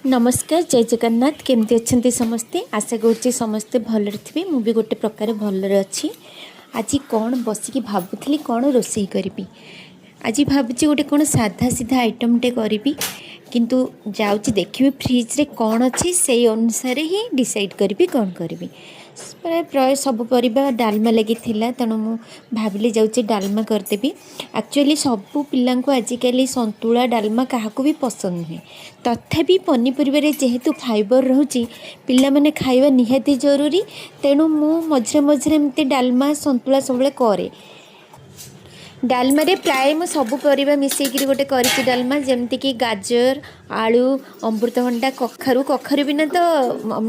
ନମସ୍କାର, ଜୟ ଜଗନ୍ନାଥ। କେମିତି ଅଛନ୍ତି ସମସ୍ତେ? ଆଶା କରୁଛି ସମସ୍ତେ ଭଲରେ ଥିବେ। ମୁଁ ବି ଗୋଟେ ପ୍ରକାର ଭଲରେ ଅଛି। ଆଜି କ'ଣ ବସିକି ଭାବୁଥିଲି କ'ଣ ରୋଷେଇ କରିବି। ଆଜି ଭାବୁଛି ଗୋଟେ କ'ଣ ସାଧା ସିଧା ଆଇଟମ୍ଟେ କରିବି, କିନ୍ତୁ ଯାଉଛି ଦେଖିବି ଫ୍ରିଜ୍ରେ କ'ଣ ଅଛି, ସେଇ ଅନୁସାରେ ହିଁ ଡିସାଇଡ଼୍ କରିବି କ'ଣ କରିବି। ପ୍ରାୟ ପ୍ରାୟ ସବୁ ପରିବା ଡାଲମା ଲାଗି ଥିଲା, ତେଣୁ ମୁଁ ଭାବିଲି ଯାଉଛି ଡାଲମା କରିଦେବି। ଆକ୍ଚୁଆଲି ସବୁ ପିଲାଙ୍କୁ ଆଜିକାଲି ସନ୍ତୁଳା, ଡାଲମା କାହାକୁ ବି ପସନ୍ଦ ନୁହେଁ। ତଥାପି ପନିପରିବାରେ ଯେହେତୁ ଫାଇବର୍ ରହୁଛି, ପିଲାମାନେ ଖାଇବା ନିହାତି ଜରୁରୀ। ତେଣୁ ମୁଁ ମଝିରେ ମଝିରେ ଏମିତି ଡାଲମା, ସନ୍ତୁଳା ସବୁବେଳେ କରେ। ଡାଲମାରେ ପ୍ରାୟ ମୁଁ ସବୁ ପରିବା ମିଶେଇକିରି ଗୋଟେ କରିଛି ଡାଲମା, ଯେମିତିକି ଗାଜର, ଆଳୁ, ଅମୃତଭଣ୍ଡା, କଖାରୁ। କଖାରୁ ବିନା ତ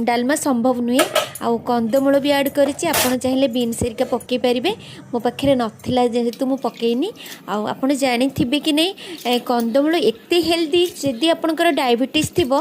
ଡାଲମା ସମ୍ଭବ ନୁହେଁ। ଆଉ କନ୍ଦମୂଳ ବି ଆଡ଼୍ କରିଛି। ଆପଣ ଚାହିଁଲେ ବିନ୍ସ ହେରିକା ପକାଇ ପାରିବେ। ମୋ ପାଖରେ ନଥିଲା ଯେହେତୁ ମୁଁ ପକେଇନି। ଆଉ ଆପଣ ଜାଣିଥିବେ କି ନାହିଁ, କନ୍ଦମୂଳ ଏତେ ହେଲ୍ଦି, ଯଦି ଆପଣଙ୍କର ଡାଇବେଟିସ୍ ଥିବ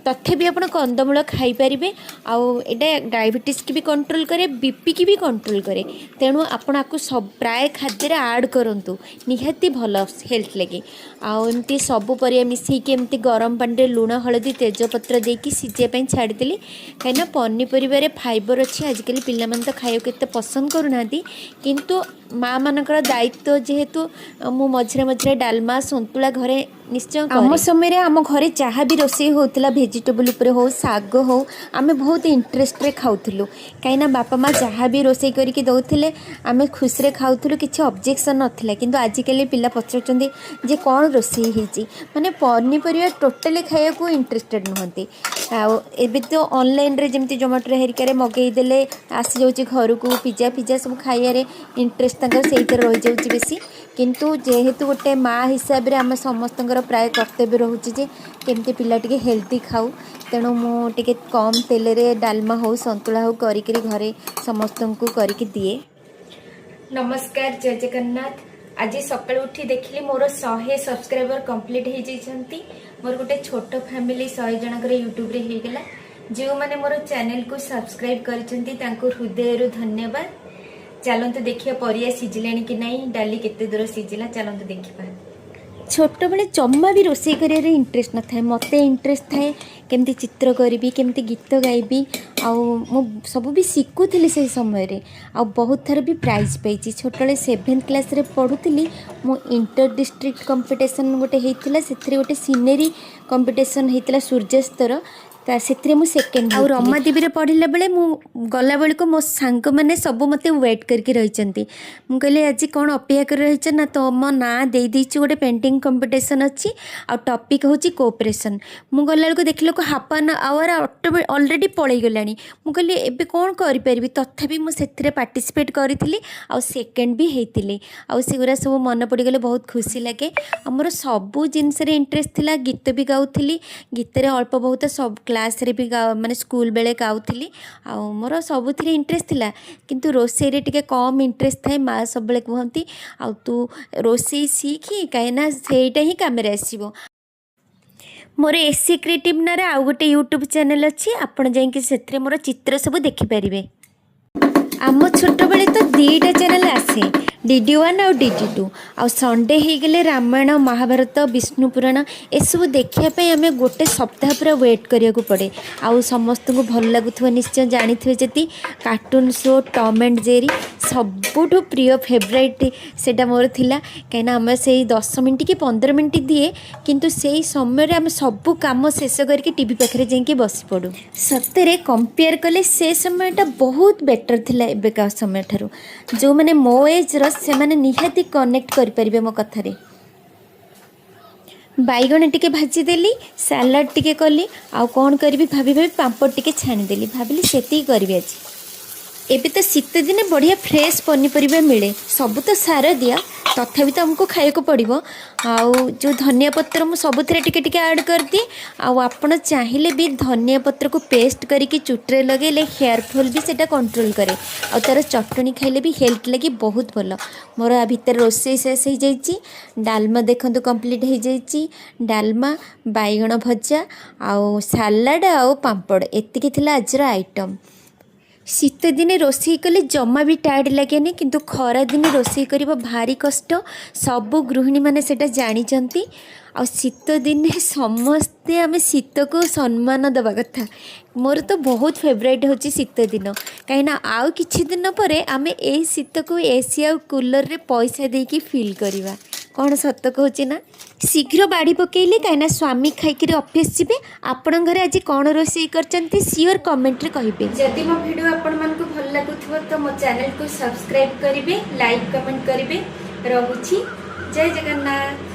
ତଥାପି ଆପଣ କନ୍ଦମୂଳ ଖାଇପାରିବେ। ଆଉ ଏଇଟା ଡାଇବେଟିସ୍କି ବି କଣ୍ଟ୍ରୋଲ୍ କରେ, ବିପିକି ବି କଣ୍ଟ୍ରୋଲ୍ କରେ। ତେଣୁ ଆପଣ ଆକୁ ପ୍ରାୟ ଖାଦ୍ୟରେ ଆଡ଼୍ କରନ୍ତୁ, ନିହାତି ଭଲ ହେଲ୍ଥ ଲାଗି। ଆଉ ଏମିତି ସବୁ ପରିବା ମିଶେଇକି ଏମିତି ଗରମ ପାଣିରେ ଲୁଣ, ହଳଦୀ, ତେଜପତ୍ର ଦେଇକି ସିଝେଇବା ପାଇଁ ଛାଡ଼ିଦେଲି, କାହିଁକିନା ପନିପରିବାରେ ଫାଇବର୍ ଅଛି। ଆଜିକାଲି ପିଲାମାନେ ତ ଖାଇବାକୁ ଏତେ ପସନ୍ଦ କରୁନାହାନ୍ତି, କିନ୍ତୁ ମାଆ ମାନଙ୍କର ଦାୟିତ୍ୱ ଯେହେତୁ ମୁଁ ମଝିରେ ମଝିରେ ଡାଲମା, ସନ୍ତୁଳା ଘରେ ନିଶ୍ଚୟ। ଆମ ସମୟରେ ଆମ ଘରେ ଯାହା ବି ରୋଷେଇ ହେଉଥିଲା, ଭେଜିଟେବୁଲ୍ ଉପରେ ହଉ, ଶାଗ ହଉ, ଆମେ ବହୁତ ଇଣ୍ଟରେଷ୍ଟରେ ଖାଉଥିଲୁ, କାହିଁକିନା ବାପା ମା ଯାହା ବି ରୋଷେଇ କରିକି ଦେଉଥିଲେ ଆମେ ଖୁସିରେ ଖାଉଥିଲୁ, କିଛି ଅବଜେକ୍ସନ୍ ନଥିଲା। କିନ୍ତୁ ଆଜିକାଲି ପିଲା ପଚାରୁଛନ୍ତି ଯେ କ'ଣ ରୋଷେଇ ହେଇଛି, ମାନେ ପନିପରିବା ଟୋଟାଲି ଖାଇବାକୁ ଇଣ୍ଟରେଷ୍ଟେଡ଼ ନୁହନ୍ତି। ଆଉ ଏବେ ତ ଅନଲାଇନ୍ରେ ଯେମିତି ଜୋମାଟୋ ହେରିକାରେ ମଗେଇଦେଲେ ଆସିଯାଉଛି ଘରକୁ, ପିଜା ଫିଜା ସବୁ ଖାଇବାରେ ଇଣ୍ଟରେଷ୍ଟ ତାଙ୍କର ସେଇଥିରେ ରହିଯାଉଛି ବେଶୀ। କିନ୍ତୁ ଯେହେତୁ ଗୋଟେ ମା ହିସାବରେ ଆମେ ସମସ୍ତଙ୍କର ପ୍ରାୟ କର୍ତ୍ତବ୍ୟ ରହୁଛି ଯେ କେମିତି ପିଲା ଟିକେ ହେଲ୍ଦି ଖାଉ, ତେଣୁ ମୁଁ ଟିକେ କମ୍ ତେଲରେ ଡାଲମା ହଉ, ସନ୍ତୁଳା ହଉ କରିକିରି ଘରେ ସମସ୍ତଙ୍କୁ କରିକି ଦିଏ। ନମସ୍କାର, ଜୟ ଜଗନ୍ନାଥ। ଆଜି ସକାଳୁ ଉଠି ଦେଖିଲି ମୋର 100 ସବସ୍କ୍ରାଇବର କମ୍ପ୍ଲିଟ୍ ହେଇଯାଇଛନ୍ତି। ମୋର ଗୋଟେ ଛୋଟ ଫ୍ୟାମିଲି 100 ଜଣଙ୍କର ୟୁଟ୍ୟୁବରେ ହେଇଗଲା। ଯେଉଁମାନେ ମୋର ଚ୍ୟାନେଲକୁ ସବସ୍କ୍ରାଇବ କରିଛନ୍ତି, ତାଙ୍କୁ ହୃଦୟରୁ ଧନ୍ୟବାଦ। ଚାଲନ୍ତୁ ଦେଖିବା ପରିବା ସିଝିଲାଣି କି ନାହିଁ, ଡାଲି କେତେ ଦୂର ସିଝିଲା, ଚାଲନ୍ତୁ ଦେଖିବା। ଛୋଟବେଳେ ଜମା ବି ରୋଷେଇ କରିବାରେ ଇଣ୍ଟରେଷ୍ଟ ନଥାଏ। ମୋତେ ଇଣ୍ଟରେଷ୍ଟ ଥାଏ କେମିତି ଚିତ୍ର କରିବି, କେମିତି ଗୀତ ଗାଇବି। ଆଉ ମୁଁ ସବୁ ବି ଶିଖୁଥିଲି ସେଇ ସମୟରେ ଆଉ ବହୁତ ଥର ବି ପ୍ରାଇଜ୍ ପାଇଛି। ଛୋଟବେଳେ ସେଭେନ୍ଥ କ୍ଲାସ୍ରେ ପଢ଼ୁଥିଲି ମୁଁ, ଇଣ୍ଟର ଡିଷ୍ଟ୍ରିକ୍ଟ କମ୍ପିଟିସନ୍ ଗୋଟେ ହେଇଥିଲା। ସେଥିରେ ଗୋଟେ ସିନେରୀ କମ୍ପିଟିସନ୍ ହେଇଥିଲା ସୂର୍ଯ୍ୟାସ୍ତର, ତା ସେଥିରେ ମୁଁ ସେକେଣ୍ଡ। ଆଉ ରମାଦେବୀରେ ପଢ଼ିଲା ବେଳେ ମୁଁ ଗଲାବେଳକୁ ମୋ ସାଙ୍ଗମାନେ ସବୁ ମୋତେ ୱେଟ୍ କରିକି ରହିଛନ୍ତି। ମୁଁ କହିଲି, "ଆଜି କ'ଣ ଅପେକ୍ଷା କରି ରହିଛ?" ନା, "ତମ ନାଁ ଦେଇଦେଇଛୁ, ଗୋଟେ ପେଣ୍ଟିଂ କମ୍ପିଟିସନ୍ ଅଛି ଆଉ ଟପିକ୍ ହେଉଛି କୋଅପରେସନ୍।" ମୁଁ ଗଲାବେଳକୁ ଦେଖିଲାକୁ ହାଫ୍ ଆନ୍ ଆୱାର ଅଲରେଡ଼ି ପଳେଇଗଲାଣି। ମୁଁ କହିଲି, ଏବେ କ'ଣ କରିପାରିବି? ତଥାପି ମୁଁ ସେଥିରେ ପାର୍ଟିସିପେଟ୍ କରିଥିଲି ଆଉ ସେକେଣ୍ଡ ବି ହେଇଥିଲି। ଆଉ ସେଗୁଡ଼ା ସବୁ ମନେ ପଡ଼ିଗଲେ ବହୁତ ଖୁସି ଲାଗେ। ଆଉ ମୋର ସବୁ ଜିନିଷରେ ଇଣ୍ଟରେଷ୍ଟ ଥିଲା। ଗୀତ ବି ଗାଉଥିଲି। ଗୀତରେ ଅଳ୍ପ ବହୁତ ସବୁ କ୍ଲାସ୍ରେ ବି ମାନେ ସ୍କୁଲ ବେଳେ ଗାଉଥିଲି। ଆଉ ମୋର ସବୁଥିରେ ଇଣ୍ଟରେଷ୍ଟ ଥିଲା, କିନ୍ତୁ ରୋଷେଇରେ ଟିକେ କମ୍ ଇଣ୍ଟରେଷ୍ଟ ଥାଏ। ମା ସବୁବେଳେ କୁହନ୍ତି, ଆଉ ତୁ ରୋଷେଇ ଶିଖି, କାହିଁକିନା ସେଇଟା ହିଁ କାମରେ ଆସିବ। ମୋର ଏସି କ୍ରିଏଟିଭ୍ ନାଁରେ ଆଉ ଗୋଟେ ୟୁଟ୍ୟୁବ୍ ଚ୍ୟାନେଲ୍ ଅଛି। ଆପଣ ଯାଇକି ସେଥିରେ ମୋର ଚିତ୍ର ସବୁ ଦେଖିପାରିବେ। ଆମ ଛୋଟବେଳେ ତ ଦୁଇଟା ଚ୍ୟାନେଲ୍ ଆସେ, ଡିଡି 1 ଆଉ ଡିଡି 2। ଆଉ ସଣ୍ଡେ ହେଇଗଲେ ରାମାୟଣ, ମହାଭାରତ, ବିଷ୍ଣୁ ପୁରାଣ ଏସବୁ ଦେଖିବା ପାଇଁ ଆମେ ଗୋଟେ ସପ୍ତାହ ପୁରା ୱେଟ୍ କରିବାକୁ ପଡ଼େ। ଆଉ ସମସ୍ତଙ୍କୁ ଭଲ ଲାଗୁଥିବ ନିଶ୍ଚୟ, ଜାଣିଥିବେ ଯଦି, cartoon show Tom and Jerry ସବୁଠୁ ପ୍ରିୟ, ଫେଭରାଇଟ୍ ସେଇଟା ମୋର ଥିଲା, କାହିଁକିନା ଆମେ ସେଇ 10 ମିନିଟ୍ କି 15 ମିନିଟ୍ ଦିଏ, କିନ୍ତୁ ସେଇ ସମୟରେ ଆମେ ସବୁ କାମ ଶେଷ କରିକି ଟିଭି ପାଖରେ ଯାଇକି ବସି ପଡ଼ୁ। ସତରେ କମ୍ପେୟାର କଲେ ସେ ସମୟଟା ବହୁତ ବେଟର୍ ଥିଲା ଏବେକା ସମୟଠାରୁ। ଯେଉଁମାନେ ମୋ ଏଜ୍ର, ସେମାନେ ନିହାତି କନେକ୍ଟ କରିପାରିବେ ମୋ କଥାରେ। ବାଇଗଣ ଟିକେ ଭାଜିଦେଲି, ସାଲାଡ଼ ଟିକେ କଲି। ଆଉ କ'ଣ କରିବି ଭାବି ଭାବି ପାମ୍ପଡ଼ ଟିକେ ଛାଣିଦେଲି। ଭାବିଲି ସେତିକି କରିବି ଆଜି। ଏବେ ତ ଶୀତ ଦିନେ ବଢ଼ିଆ ଫ୍ରେଶ୍ ପନିପରିବା ମିଳେ। ସବୁ ତ ସାର ଦିଆ, ତଥାପି ତ ଆମକୁ ଖାଇବାକୁ ପଡ଼ିବ। ଆଉ ଯେଉଁ ଧନିଆ ପତ୍ର ମୁଁ ସବୁଥିରେ ଟିକେ ଟିକେ ଆଡ଼୍ କରିଦିଏ। ଆଉ ଆପଣ ଚାହିଁଲେ ବି ଧନିଆ ପତ୍ରକୁ ପେଷ୍ଟ କରିକି ଚୁଟିରେ ଲଗାଇଲେ ହେୟାର୍ ଫଲ୍ ବି ସେଇଟା କଣ୍ଟ୍ରୋଲ୍ କରେ। ଆଉ ତା'ର ଚଟଣି ଖାଇଲେ ବି ହେଲ୍ଥ ଲାଗି ବହୁତ ଭଲ। ମୋର ଆ ଭିତରେ ରୋଷେଇ ଶେଷ ହେଇଯାଇଛି। ଡାଲମା ଦେଖନ୍ତୁ କମ୍ପ୍ଲିଟ୍ ହେଇଯାଇଛି। ଡାଲମା, ବାଇଗଣ ଭଜା ଆଉ ସାଲାଡ଼ ଆଉ ପାମ୍ପଡ଼, ଏତିକି ଥିଲା ଆଜିର ଆଇଟମ୍। ଶୀତ ଦିନେ ରୋଷେଇ କଲେ ଜମା ବି ଟାୟାର୍ଡ଼ ଲାଗେନି, କିନ୍ତୁ ଖରାଦିନେ ରୋଷେଇ କରିବା ଭାରି କଷ୍ଟ। ସବୁ ଗୃହିଣୀମାନେ ସେଇଟା ଜାଣିଛନ୍ତି। ଆଉ ଶୀତ ଦିନେ ସମସ୍ତେ ଆମେ ଶୀତକୁ ସମ୍ମାନ ଦେବା କଥା। ମୋର ତ ବହୁତ ଫେବରାଇଟ୍ ହେଉଛି ଶୀତ ଦିନ, କାହିଁକିନା ଆଉ କିଛି ଦିନ ପରେ ଆମେ ଏଇ ଶୀତକୁ ଏସି ଆଉ କୁଲର୍ରେ ପଇସା ଦେଇକି ଫିଲ୍ କରିବା। କ'ଣ ସତ କହୁଛି ନା? ଶୀଘ୍ର ବାଢ଼ି ପକେଇଲି, କାହିଁକିନା ସ୍ୱାମୀ ଖାଇକିରି ଅଫିସ୍ ଯିବେ। ଆପଣଙ୍କ ଘରେ ଆଜି କ'ଣ ରୋଷେଇ କରିଛନ୍ତି, ସିଓର କମେଣ୍ଟରେ କହିବେ। ଯଦି ମୋ ଭିଡ଼ିଓ ଆପଣମାନଙ୍କୁ ଭଲ ଲାଗୁଥିବ ତ ମୋ ଚ୍ୟାନେଲକୁ ସବସ୍କ୍ରାଇବ୍ କରିବେ, ଲାଇକ୍, କମେଣ୍ଟ କରିବେ। ରହୁଛି, ଜୟ ଜଗନ୍ନାଥ।